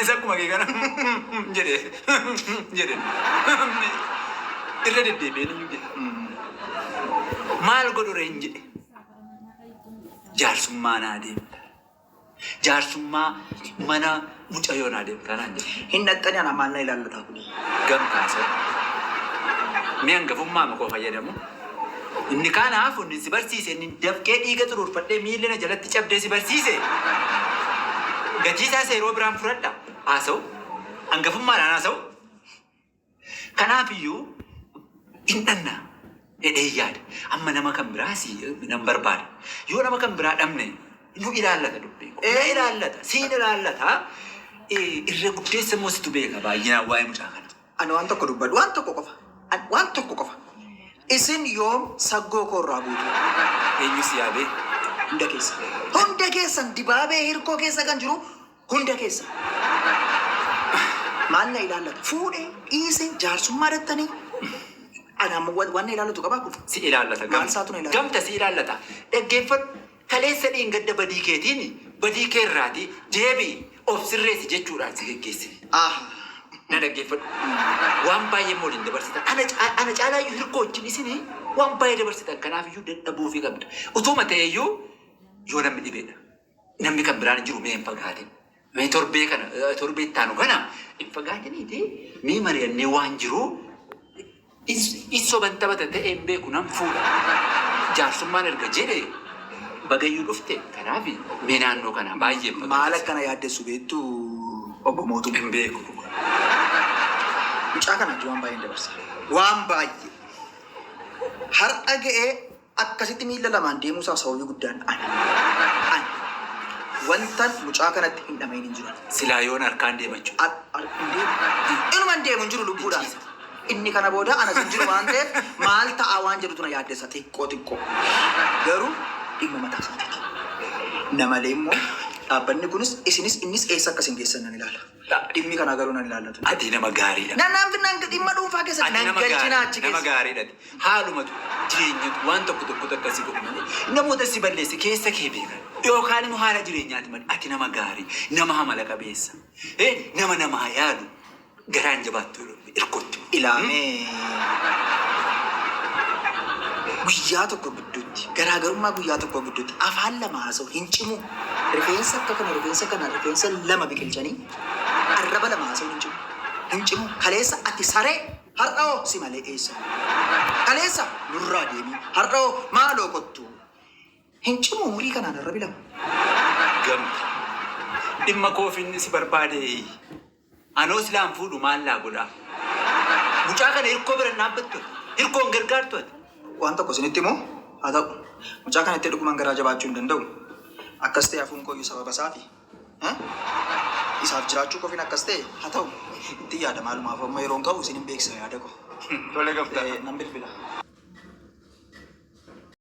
Anis akkuma kee kana jedhe jedhe irra deddeebi'een iyyuu jedhe. Maal godhu reen jedhe. Jaarsummaa naa deemta. Jaarsummaa mana mucayyoo naa deemta naan jedhe. Hin dhaqxani anaa maal na ilaallataa kuni. Gamtaa isa. Mee hangafummaa koo fayyadamu. Inni kaan hafu inni si barsiise inni dafqee dhiiga xuruurfadhee miilli na jalatti cabdee si barsiise. Gatii isaas yeroo biraan fudhadha. Haasa'u. Hangafummaadhaan haasa'u. Kanaaf iyyuu hin dhanna jedhee yaada. Amma nama kan biraas nan barbaada. Yoo nama kan biraa dhabne nu ilaallata dubbiin kun. Na ilaallata. Siin ilaallata. Irra guddeessa immoo situ beeka baay'inaan waa'ee mucaa kana. Ani waan tokko dubbadhu waan tokko qofa. Ani waan tokko qofa. Isin yoom saggoo koo irraa buutu? Eenyu si yaabee? Hunda keessa. Hunda keessan dibaabee hirkoo keessa kan jiru hunda keessa. Maal na ilaallata? Fuudhee dhiisee jaarsummaa dhattanii ani amma waan na ilaallatu qabaa kun? Si ilaallata. Maal isaatu na ilaallata? Gamta si ilaallata. Dhaggeeffadhu. Kaleessa dheengadda badii keetiin badii keerraati deebi'i of sirreessi jechuudhaan si geggeessine. Na dhaggeeffadhu. Waan baay'ee immoo waliin dabarsitan. Ana caalaayyuu hirkoo wajjin isin waan baay'ee dabarsitan. Kanaafiyyuu dadhabuufii qabda. Utuma ta'eyyuu yoo namni dhibeedha. Namni kan biraan hin jiru mee hin fagaatin. Mee torbee kana torbee itti aanu kana hin fagaatiniiti mee mari'annee waan jiru in soban taphata ta'e hin beeku nan fuudha. Jaarsummaan erga jedhe bagayyuu dhufte kanaaf mee naannoo kana baay'ee hin Maal fagaatin. akkana yaaddessu beektu obbo Mootummaa? Hin beeku. Mucaa kana wajjin waan baay'een dabarse. Waan baay'ee. Har'a ga'ee akkasitti miilla lamaan deemuusaaf sababii guddaan ana. Ana. Wantan mucaa kanatti hin dhama'iin hin jiru. Silaa yoon harkaan deema jechuudha. Hin deemu. Inuma hin deemu hin jiru lubbuudhaan. Inni kana booda anas hin jiru waan ta'eef maal ta'a waan jedhutu na yaaddessa xiqqoo xiqqoo. Garuu dhimma mataa isaatiiti. Na malee immoo dhaabbanni kunis isinis innis eessa akka isin geessan nan ilaala. Dhimmi kanaa garuu nan ilaallatu. Ati nama gaariidha. Nan nan nan dhimma dhuunfaa keessatti Ati nan nama galchinaa gaarii, achi nama keessa. gaariidha. ati. Haalumatu jireenyatu waan tokko tokkotu akkasii godhu malee namoota si balleesse keessa kee beekan. Yookaan immoo haala jireenyaati malee ati nama gaarii, nama amala qabeessa, nama namaa yaadu garaan jabaattu irkootti. Ilaamee guyyaa tokko gidduutti garaagarummaa guyyaa tokko gidduutti afaan lama haasa'u hin cimu. Rifeensa akka kana rifeensa kana rifeensa lama biqilchanii arraba lama haasa'u hin cimu. Hin cimu. Kaleessa ati saree har'oo si malee eessa? Kaleessa nurraa deemii har'oo maaloo kottu. Hin cimu umurii kanaan arrabi lama. Gamta. Dhimma koof inni si barbaade. Anoo silaan fuudhu maal naa godhaa? Mucaa kana hirkoo bira hin dhaabbattu ati. Hirkoo hin gargaartu ati. Waan tokko isinitti himu haa ta'u. Mucaa kanatti dhugumaan garaa jabaachuu hin danda'u. Akkas ta'e hafuun kooyyuu sababa isaafi. Isaaf jiraachuu koofin akkas ta'e haa ta'u. Itti yaada maalumaaf amma yeroon qabu isin hin beeksisa yaada koo. Tole gamtaa. Nan bilbila.